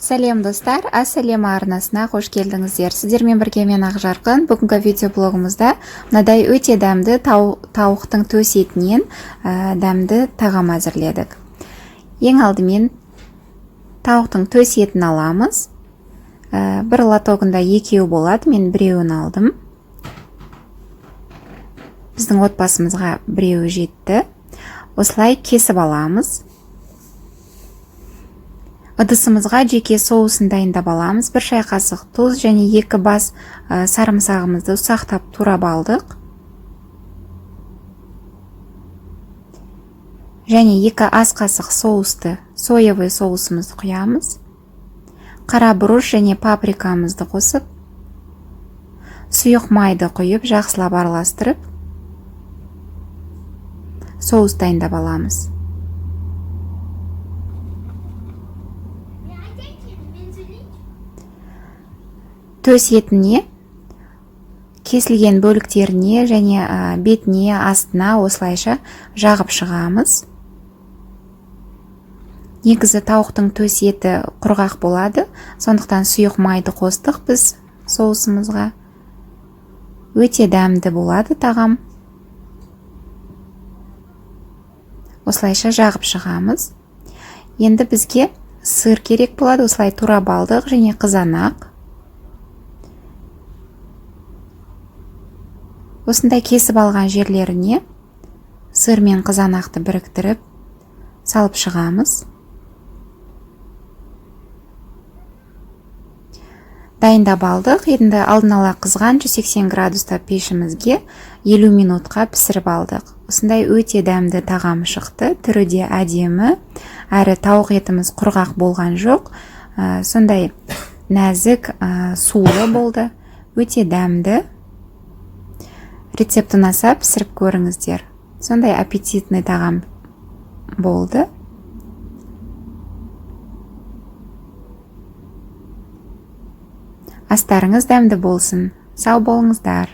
Сәлем, достар! Ассалема арнасына қош келдіңіздер. Сіздермен бірге мен, Ақжарқын. Бүгінгі видеоблогымызда мынадай өте дәмді тауықтың төс етінен дәмді тағам әзірледік. Ең алдымен тауықтың төс етін аламыз. Бір лотогында екеуі болады, мен біреуін алдым. Біздің отбасымызға біреуі жетті. Осылай кесіп аламыз. Ыдысымызға жеке соусын дайындап аламыз. 1 шай қасық тұз және 2 бас сарымсағымызды ұсақтап турап алдық. Және 2 ас қасық соусты, соевый соусымызды құямыз. Қара бұрыш және паприкамызды қосып, сұйық майды құйып, жақсылап араластырып, соус дайындап аламыз. Төс етіне, кесілген бөліктеріне және бетіне, астына осылайша жағып шығамыз. Негізі тауықтың төс еті құрғақ болады, сондықтан сұйық майды қостық біз соусымызға. Өте дәмді болады тағам. Осылайша жағып шығамыз. Енді бізге сыр керек болады, осылай турап алдық және қызанақ. Осындай кесіп алған жерлеріне сыр мен қызанақты біріктіріп салып шығамыз. Дайындап алдық. Енді алдын ала қызған 180 градуста пешімізге 50 минутқа пісіріп алдық. Осындай өте дәмді тағам шықты. Түрі де әдемі, әрі тауық етіміз құрғақ болған жоқ. Сондай нәзік, сулы болды. Өте дәмді. Рецепт ұнаса, пісіріп көріңіздер. Сондай аппетитный тағам болды. Астарыңыз дәмді болсын. Сау болыңыздар.